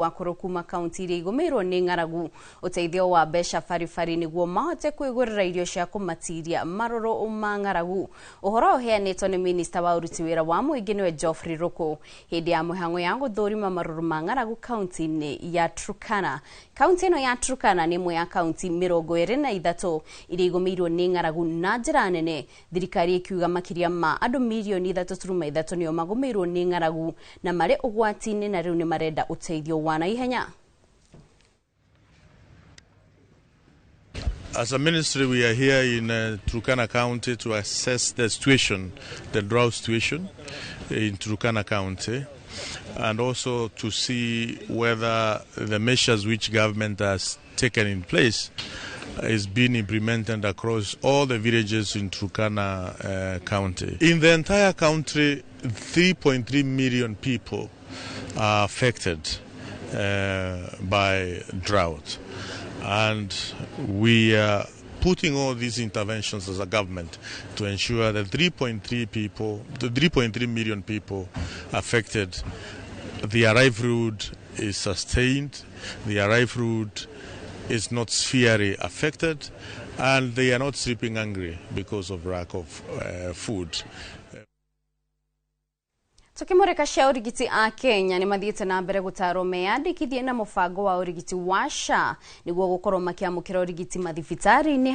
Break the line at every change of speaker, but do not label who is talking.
Akũrũ kuma kaunti iria igũmĩirwo nĩ ng'aragu ũteithio wa mbeca baribari nĩguo mahote kwĩgũrĩra irio cia kũmatiria marũrũ ma ng'aragu. Ũhoro ũheanĩtwo nĩ minista wa ũruti wĩra wa mũingĩ, nĩwe Geoffrey Ruku, hĩndĩ ya mĩhang'o ya gũthũrima marũrũ ma ng'aragu kaunti-inĩ ya Turkana. Kaunti ĩno ya Turkana nĩ ĩmwe ya kaunti 23 iria igũmĩirwo nĩ ng'aragu na njĩra nene, thirikari ĩkiuga makĩria ma andũ mirioni 3.3 nĩo magũmĩirwo nĩ ng'aragu na marĩ ũgwati-inĩ, na rĩu nĩ marenda ũteithio wa naihenya.
As a ministry, we are here in Turkana County to assess the situation, the drought situation in Turkana County, and also to see whether the measures which government has taken in place is being implemented across all the villages in Turkana County. In the entire country, 3.3 million people are affected by drought. And we are putting all these interventions as a government to ensure that 3.3 people, the 3.3 million people affected, their livelihood is sustained, their livelihood is not severely affected, and they are not sleeping hungry because of lack of food.
Tukimurika cia urigiti, a Kenya nĩ mathiĩte na mbere gũtarwo meyandĩkithie na mũbango wa ũrigiti wa SHA nĩguo gũkorwo makĩamũkĩra ũrigiti mathibitarĩ-inĩ.